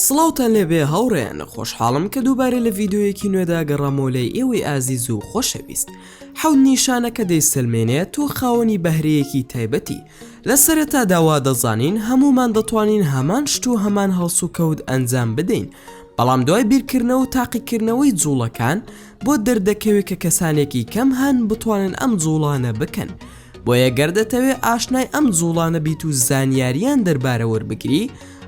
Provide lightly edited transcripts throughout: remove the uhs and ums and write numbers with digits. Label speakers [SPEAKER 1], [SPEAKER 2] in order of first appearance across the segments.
[SPEAKER 1] سڵاوتان لێبێ هاوڕێیان خۆشحاڵم کە دووبارە لە ڤیدیۆیەکی نوێدا گەڕامەوە لای ئێوەی ئازیز و خۆشەویست حەوت نیشانە کە دەیسەلمێنێ تۆ خاوەنی بەهرەیەکی تایبەتی لە سەرەتادا وا دەزانین هەموومان دەتوانین هەمان شت و هەمان هەڵسوکەوت ئەنجام بدەین بەڵام دوای بیرکردنەوە و تاقیکردنەوەی جوڵەکان بۆت دەردەکەوێت کە کەسانێکی کەم هەن بتوانن ئەم جوڵانە بکەن بۆیە گەر دەتەوێ ئاشنای ئەم جوڵانە بیت و زانیاریان دەربارە وەربگری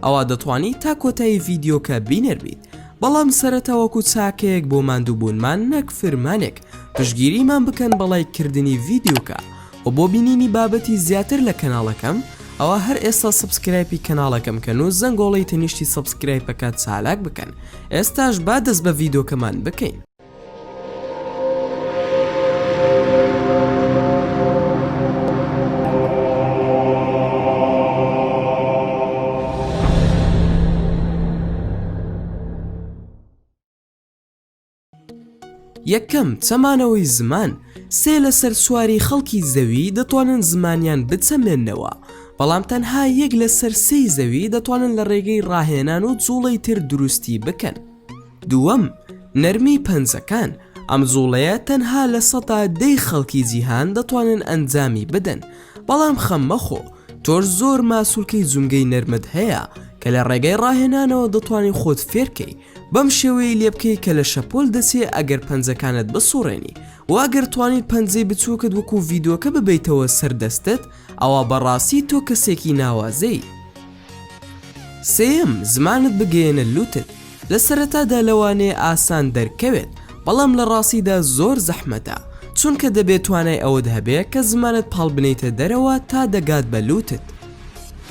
[SPEAKER 1] ئەوا دەتوانی تا کۆتایی ڤیدیۆکە بینەر بیت بەڵام سەرەتا وەکو چاکەیەک بۆ ماندووبوونمان نەک فرمانێک پشتگیریمان بکەن بە ڵایک کردنی ڤیدیۆکە وە بۆ بینینی بابەتی زیاتر لە کەناڵەکەم ئەوا هەر ئێستا subscribe ی کەناڵەکەم کەن و زەنگۆڵەی تەنیشتی subscribe ەکە چالاک بکەن ئێستاش با دەست بە ڤیدۆکەمان بکەین. یەکەم، چەمانەوەی زمان، سێ لەسەر چواری خەڵکی زەوی دەتوانن زمانیان بچەمێننەوە، بەڵام تەنها یەک لەسەر سێی زەوی دەتوانن لە ڕێگەی ڕاهێنان و جوڵەی تر دروستی بکەن. دووەم، نەرمی پەنجەکان، ئەم جوڵەیە تەنها 10% ی خەڵکی جیهان دەتوانن ئەنجامی بدەن، بەڵام خەم مەخۆ، تۆش زۆر ماسولکەی جومگەی نەرمت هەیە کە لە ڕێگەی ڕاهێنانەوە دەتوانی خۆت فێرکەی بەم شێوەیەی لێبکەی کە لە شەپۆل دەچێ ئەگەر پەنجەکانت بسوڕێنی وە ئەگەر توانیت پەنجەی بچوکت وەکو ڤیدۆکە ببەیتەوە سەر دەستت ئەوا بەڕاستی تۆ کەسێکی ناوازەی. سێیەم، زمانت بگەیەنە لوتت، لە سەرەتادا لەوانەیە ئاسان دەرکەوێت بەڵام لە ڕاستیدا زۆر زەحمەتە چونکە دەبێت توانای ئەوەت هەبێ کە زمانت پاڵ بنێیتە دەرەوە تا دەگات بە لوتت.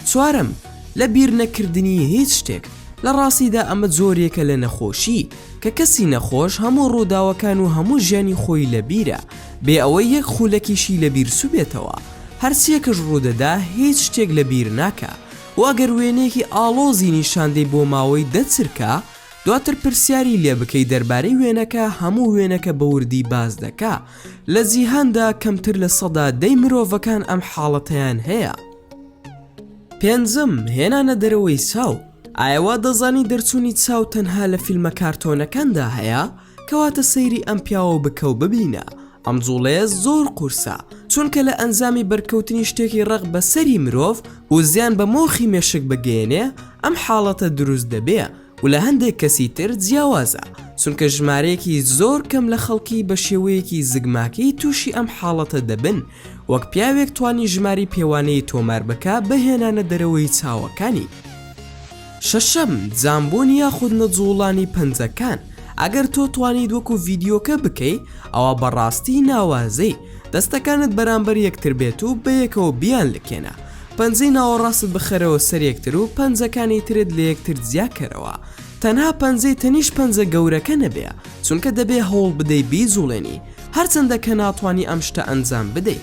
[SPEAKER 1] چوارەم، لە بیر نەکردنی هیچ شتێک، لە ڕاستیدا ئەمە جۆرێکە لە نەخۆشی کە کەسی نەخۆش هەموو ڕووداوەکان و هەموو ژیانی خۆی لە بیرە بێ ئەوەی یەک خولەکیشی لە بیر چوبێتەوە هەرچیەکش ڕوودەدا هیچ شتێک لە بیر ناکا و ئەگەر وێنەیەکی ئاڵۆزی نیشاندەی بۆ ماوەی دە چرکە دواتر پرسیاری لێ بکەی دەربارەی وێنەکە هەموو وێنەکە بە وردی باس دەکا لە جیهاندا کەمتر 10% مرۆڤەکان ئەم حاڵەتەیان هەیە. پێنجەم، هێنانە دەرەوەی چاو، ئایا وا دەزانی دەرچوونی چاو تەنها لە فیلمە کارتۆنەکاندا هەیە؟ کەواتە سەیری ئەم پیاوە بکە و ببینە، ئەم جوڵەیە زۆر قورسە، چونکە لە ئەنجامی بەرکەوتنی شتێکی ڕەق بە سەری مرۆڤ و زیان بە مۆخی مێشک بگەیەنێ ئەم حاڵەتە دروست دەبێ و لە هەندێک کەسی تر جیاوازە، چونکە ژمارەیەکی زۆر کەم لە خەڵکی بە شێوەیەکی زگماکی تووشی ئەم حاڵەتە دەبن، وەک پیاوێک توانی ژمارەی پێوانەیی تۆمار بکا بە هێنانە دەرەوەی چاوەکانی. شەشەم، جامبوون یاخود نەجوڵانی پەنجەکان، ئەگەر تۆ توانیت وەکو ڤیدیۆکە بکەی ئەوا بەڕاستی ناوازەی، دەستەکانت بەرامبەر یەکتر بێت و بەیەکەوە بیانلکێنە، پەنجەی ناوەڕاستت بخەرەوە سەر یەکتر و پەنجەکانی ترت لە یەکتر جیاکەرەوە، تەنها پەنجەی تەنیشت پەنجە گەورەکە نەبێ، چونکە دەبێ هەوڵ بدەی بیجوڵێنی، هەرچەندە کە ناتوانی ئەم شتە ئەنجام بدەی.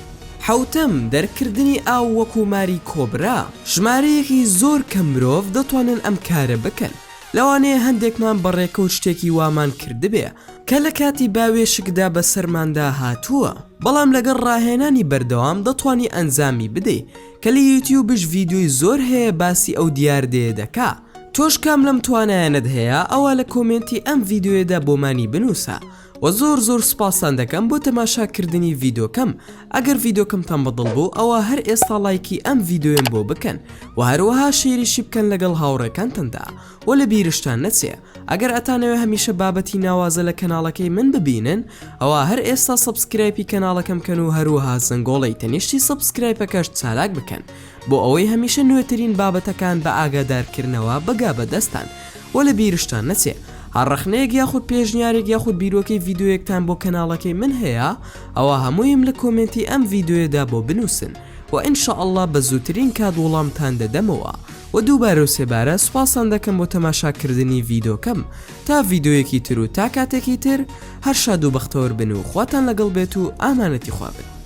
[SPEAKER 1] حەوتەم، دەرکردنی ئاو وەکو ماری کۆبرا، ژمارەیەکی زۆر کەم مرۆڤ دەتوانن ئەم کارە بکەن، لەوانەیە هەندێکمان بە ڕێکەوت شتێکی وامان کردبێ کە لە کاتی باوێشکدا بەسەرماندا هاتووە، بەڵام لەگەڵ ڕاهێنانی بەردەوام دەتوانی ئەنجامی بدەی، کە لە یوتیوبش ڤیدیۆی زۆر هەیە باسی ئەو دیاردەیە دەکا، تۆش کام لەم توانایانەت هەیە ئەوا لە کۆمێنتی ئەم ڤیدیۆیەدا بۆمانی بنووسە. وە زۆر زۆر سوپاستان دەکەم بۆ تەماشا کردنی ڤیدۆکەم ئەگەر ڤیدۆکەمتان بەدڵ بوو ئەوا هەر ئێستا ڵایکی ئەم ڤیدۆیەم بۆ بکەن وە هەروەها share یشی بکەن لەگەڵ هاوڕێکانتاندا وە لە بیرشتان نەچێ ئەگەر ئەتانەوێ هەمیشە بابەتی ناوازە لە کەناڵەکەی من ببینن ئەوا هەر ئێستا subscribe ی کەناڵەکەم کەن و هەروەها زەنگۆڵەی تەنیشتی subscribe ەکەش چالاک بکەن بۆ ئەوەی هەمیشە نوێترین بابەتەکان بە ئاگادارکردنەوە بگا بە دەستتان وە لە بیرشتان نەچێ هەر ڕەخنەیەک یاخود پێشنیارێک یاخود بیرۆکەی ڤیدیۆیەکتان بۆ کەناڵەکەی من هەیە ئەوا هەموویم لە کۆمێنتی ئەم ڤیدیۆیەدا بۆ بنووسن وە ان شاء اللە بە زووترین کات وڵامتان دەدەمەوە وە دووبارە و سێبارە سوپاستان دەکەم بۆ تەماشاکردنی ڤیدۆکەم تا ڤیدیۆیەکی تر و تا کاتێکی تر هەر شاد و بەختەوەر بن و خواتان لەگەڵ بێت و ئامانەتی خوا بن.